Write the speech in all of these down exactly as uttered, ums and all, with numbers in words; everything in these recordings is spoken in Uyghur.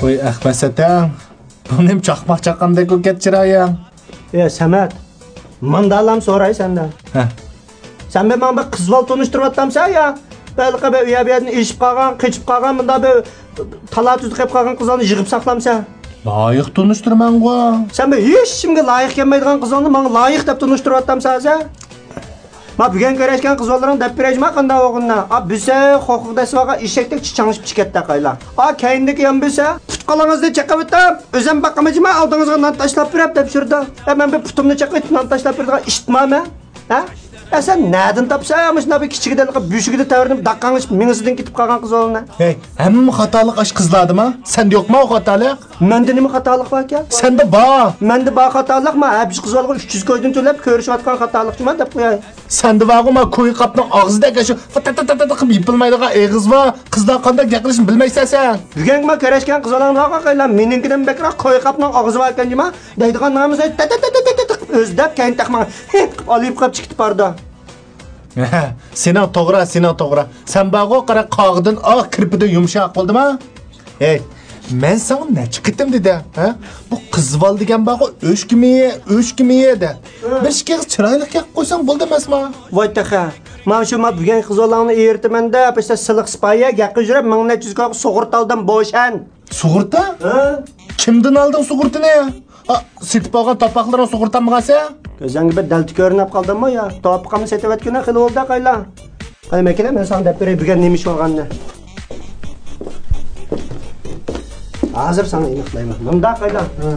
ۋاي ئەخمەت سەتەڭ، بۇ نېمە چاقماق چاققاندەك بولۇپ كەتتى چىرايىڭ؟ ئە سەمەت، مۇنداقلام سوراي سەندىن. ھە. سەن بىر ماڭا بىر قىز بالا تونۇشتۇرۇۋاتامسەن يا؟ ھېلىقى بىر ئۇيا بۇ يەردىن ئېشىپ قالغان، قېچىپ قالغان، مۇنداق بىر تالا-تۈزدە قېلىپ قالغان قىزلارنى يىغىپ ساقلامسەن؟ لايىق تونۇشتۇرىمەنغۇ. سەن بىر ھېچكىمگە لايىق كەلمەيدىغان قىزلارنى ماڭا لايىق دەپ تونۇشتۇرۇۋاتامسەن ھازىر؟ ما بۈگۈن كۆرۈشكەن قىز بالىلىرىڭ دەپ بېرەيچىما قانداق بولغىنىنى. ئا بىسە خوخۇك دەسسىۋالغان ئېشەكتەك چىچاڭشىپ چىكەتتە قايلا. ئا كەينىدىكى يان بىسە پۇت-قولىڭىزنى چېقىۋېتىپ، ئۆزۈم باقىمىچىما ئالدىڭىزغا نان تاشلاپ بېرىپ دەپشۈرىدۇ. ئە مەن بىر پۇتۇمنى چېقىۋېتىپ نان تاشلاپ بېرىدىغان ئىتما مەن؟ ھە؟ ئە سەن نەدىن تاپسەن مۇشۇنداق بىر كىچىكىدە بىر بۈشۈكىدە تەۋرىنىپ داققاڭلىشىپ مېڭىسىدىن كېتىپ قالغان قىز بالىنى؟ ھەي، ھەممە خاتالىق ئاشۇ قىزلاردىما؟ سەندە يوقما ئۇ خاتالىق؟ مەندە نېمە خاتالىق باركەن؟ سەندە بار. مەندە بار خاتالىق، ما ھەبىشى قىز بالىغا ئۈچ يۈز كويدىن تۆلەپ كۆرۈشۈۋاتقان خاتالىقچىما دەپ قوياي. سەندە بارغۇ، ما كوي قاپنىڭ ئاغزىدەك ئاشۇ فىتىتىتىتىت قىلىپ يېپىلمايدىغان ئېغىزى بار قىزلار قانداق گەپ قىلىشىنى بىلمەيسەن سەن. بۈگۈنكى ما كۆرۈشكەن قىز بالىڭ بارغۇ قايلا، مېنىڭكىدىن بەكرەك كوي قاپنىڭ ئاغزى باركەن جۇما دەيدىغان نامىزى تىتىتىتىت قىلىپ ئۆزى دەپ كەينى تەقماڭ ھىڭ قىلىپ ئالىيىپ قېلىپ چىقىپ بارىدۇ. سېنىڭ توغرا، سېنىڭ توغرا. سەن بارغۇ، قارا، قاغىدىن ئاق، كىرپىدىن يۇمشاق بولدىما؟ ھەي، مەن ساڭا نەچچە قېتىم دېدىم، ھە؟ بۇ قىز بالا دېگەن بارغۇ، ئۆچكە مېيى، ئۆچكە مېيى دە. بىر ئىككى ئېغىز چىرايلىق گەپ قىلساڭ بولدى ئەمەسما؟ ۋاي تېخى، مانا شۇ ما بۈگۈن قىز بالاڭنى ئېرىتىمەن دەپ، ئىشتە سىلىق سىپايە گەپ قىلىپ يۈرۈپ، مىڭ نەچچە يۈز كويغا سۇغۇرتا ئالدىم، بوشەن. سۇغۇرتا؟ ھە؟ كىمدىن ئالدىڭ سۇغۇرتىنى؟ ئا، سېتىپ ئالغان تاپاقلىرىڭ سۇغۇرتامغانسەن؟ كۆزۈڭگە بىر دەلتە كۆرۈنۈپ قالدىممۇ يا؟ تاپىقىمنى سېتىۋەتكىنە خېلى بولدى قايلا. قاي مەكىنە، مەن ساڭا دەپ بېرەي بۈگۈن نېمە ئىش بولغانىنى. ھازىر ساڭا ئېنىقلايمەن. مۇنداق قايلا. ھە.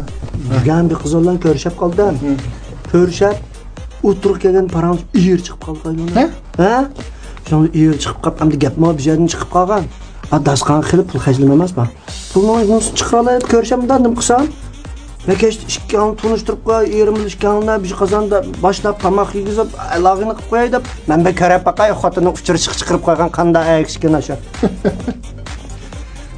بۈگۈن بىر قىز بىلەن كۆرۈشۈپ قالدىم. ھە. كۆرۈشۈپ، ئوتتۇرىغا كەلگەن پاراڭ ئېرى چىقىپ قالدى قايلا. ھە؟ ھە؟ شۇڭا ئېرى چىقىپ قاپ، ئەمدى گەپمۇ بىر يەردىن چىقىپ قالغان. ئا، داستىخانغا خېلى پۇل خەجلىمەمەسما؟ پۇلنىڭ نېمىسىنى چىقىرالاي دەپ كۆرۈشەمدۇ نېمە قىلسام؟ مەن كەچتە ئىككىڭلارنى تونۇشتۇرۇپ قوياي، ئېرىم بىلەن ئىككىڭلارنى بىر قازاندا باشلاپ تاماق يېگۈزۈپ، ئالاغىنى قىلىپ قوياي دەپ، مەن بىر كۆرۈپ باقاي، خوتۇننىڭ ئۇچۇر چىقىپ قويغان قانداق ئەگىشكىن ئاشۇ.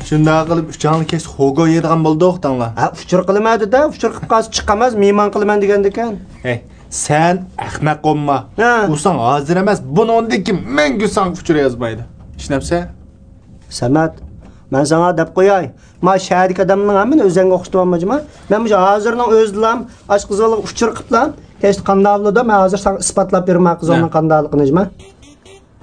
شۇنداق قىلىپ ئۈچەڭلار كەچتە خوگو يەيدىغان بولدۇق دەڭلار. ھە، ئۇچۇر قىلىمەن دېدى، ئۇچۇر قىلىپ قالسا چىقاماز، مېھمان قىلىمەن دېگەندىكەن. ھەي، سەن ئەخمەق بولما. ھە. ئۇ ساڭا ھازىر ئەمەس، بۇنىڭدىن كېيىن مەڭگۈ ساڭا ئۇچۇر يازمايدۇ. ئىشىنەپسەن؟ سەمەت، مەن ساڭا دەپ قوياي. ما شەھەردىكى ئادەمنىڭ ھەممىنى ئۆزۈڭگە ئوخشىتىۋالما جۇما. مەن مۇشۇ ھازىرنىڭ ئۆزىدىلا ئاشۇ قىز بالىغا ئۇچۇر قىپلا، كەچتە قانداق بولىدۇ، مەن ھازىر ساڭا ئىسپاتلاپ بېرىمەن قىز بالىنىڭ قانداقلىقىنى جۇما.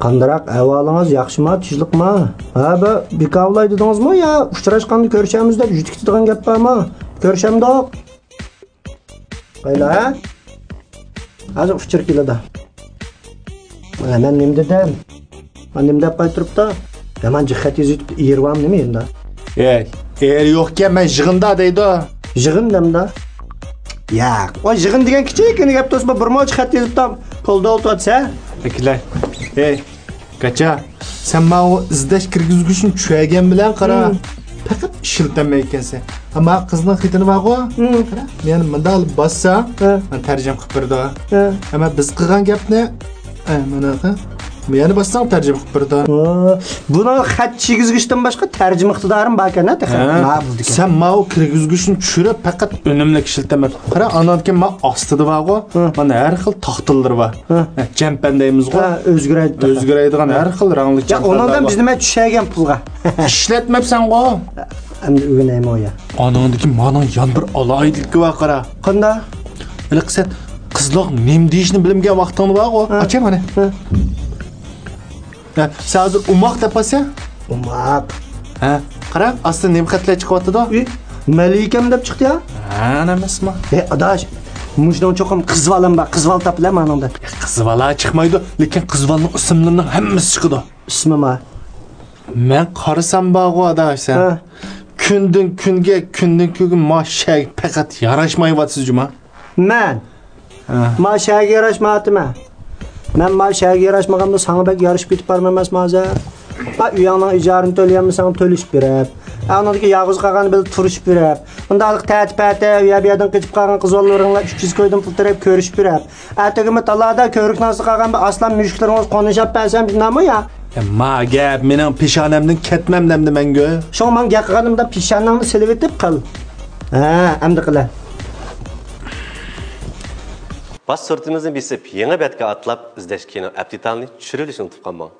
قانداراق ئەھۋالىڭىز، ياخشىما، تىنچلىقما؟ ھە، بىر بىكاۋلاي دېدىڭىزمۇ يا ئۇچراشقاندا كۆرۈشەرمىز دەپ يۈتۈك دېگەن گەپ بارمۇ؟ كۆرۈشەمدۇق؟ قايلا، ھە؟ ھازىر ئۇچۇر كېلىدۇ. مانا مەن نېمە دېدىم؟ مانا نېمە دەپ قايتۇرۇپتۇ؟ يامان جىق خەت يېزىۋېتىپتۇ، ئېرى بارمۇ نېمە يېنىدا؟ ئەي، ئېرى يوقكەن، مەن يىغىندا دەيدۇ. يىغىن دەمدا؟ ياق، ئۇ يىغىن دېگەن كىچىككىنە گەپ دوستۇم، بىر مۇنچە خەت يېزىپتۇ، پولدا ئولتۇرۇۋاتىسەن. ئەكىلەي. ئەي، گاچا، سەن ماۋۇ ئىزدەش كىرگۈزگۈچنى چۈشەنگەن بىلەن قارا، پەقەت ئىشلىتەلمەيدىكەنسەن. ھە، ما قىزنىڭ خېتىنى بارغۇ؟ قارا، مەن مۇنداق باسسام، مانا تەرجىمە قىلىپ بېرىدۇ. ھەممە بىز قىلغان گەپنى، ئە، مانا، يەنە باسساڭ تەرجىمە قىلىپ بېرىدۇ. بۇنىڭ خەت كىرگۈزگۈچتىن باشقا تەرجىمە ئىقتىدارىمۇ باركەن-ھە تېخى. ھە. ما بولىدىكەن. سەن ماۋۇ كىرگۈزگۈچنى چۈشۈرۈپ، پەقەت ئۈنۈملۈك ئىشلىتەلمەيسەن. قارا، ئانان كېيىن ما ئاستىدا بارغۇ؟ مانا ھەر خىل تاختىلىرى بار. ھە. ھە، جەمپەن دەيمىزغۇ؟ ھە، ئۆزگىرەيدۇ. ئۆزگىرەيدىغان ھەر خىل رەڭلىك جەمپەنلەر بار. ئۇنىڭدىن بىز نېمە چۈشەگەن پۇلغا؟ ئىشلەتمەپسەنغۇ؟ ئەمدى ئۆگىنەيمۇ يا؟ ئانىڭدىكى مانىڭ يان بىر ئالاھىدىلىكى بار، قارا. قانداق؟ ھېلىقى سەن قىزلار نېمە دېيىشنى بىلمىگەن ۋاقتىڭدا بارغۇ؟ ھە. ئاچاي مانا. ھە. ھە، سەن ھازىر ئوماق دەپ قالسەن. ئوماق. ھە، قارا، ئاستىدا نېمە خەتلەر چىقىۋاتىدۇ؟ ئى، مەلىكەم دەپ چىقتى يا. ھە، ئەمەسمۇ؟ ئەي ئاداش، مۇشۇنىڭ چوقۇم قىز بالام بار، قىز بالا تاپىلە مانىڭدا. قىز بالا چىقمايدۇ، لېكىن قىز بالىنىڭ ئىسىملىرىنىڭ ھەممىسى چىقىدۇ. ئىسمىما؟ مەن قارىسام بارغۇ ئاداش سەن. ھە. كۈندىن كۈنگە، كۈندىن كۈنگە ما شەگە پەقەت ياراشمايۋاتىسىز جۇما. مەن؟ ھە. ما شەگە ياراشمايۋاتىمەن. مەن ما شەگە ياراشمىغاندا ساڭا بەك يارىشىپ كېتىپ بارمايمەنمۇ ھازىر؟ ھە، ئۆيۈڭنىڭ ئىجارىنى تۆلىيەلمىسەڭ تۆلىشىپ بېرىپ. ئانىڭدىكى يالغۇز قالغان بىلەن تۇرۇشۇپ بېرىپ. مۇنداق تەتە-پەتە ئۇ يەر بۇ يەردىن قېچىپ قالغان قىز بالىلىرىڭلار ئۈچ يۈز كويدىن پۇل تېرەپ كۆرۈشۈپ بېرىپ. ئەتىگىنمۇ تالادا كۆۋرۈكنىڭ ئاستىدا قالغان بىر ئاسلان مۈشۈكلىرىڭىز قونۇشاپ بەرسەم شۇنداقمۇ يا؟ يا، ما گەپ مېنىڭ پېشانەمدىن كەتمەمدۇ ئەمدى مەڭگۈ. شۇڭا ماڭا گەپ قىلغاندا پېشانەڭنى سېلىۋېتىپ قىل. ھە، ئەمدى قىلە. باش سۈرىتىمىزنى بېسىپ، يېڭى بەتكە ئاتلاپ، ئىزدەش كىنو ئەپ دېتالىنى چۈشۈرۈۋېلىشنى ئۇنتۇپ قالماڭ.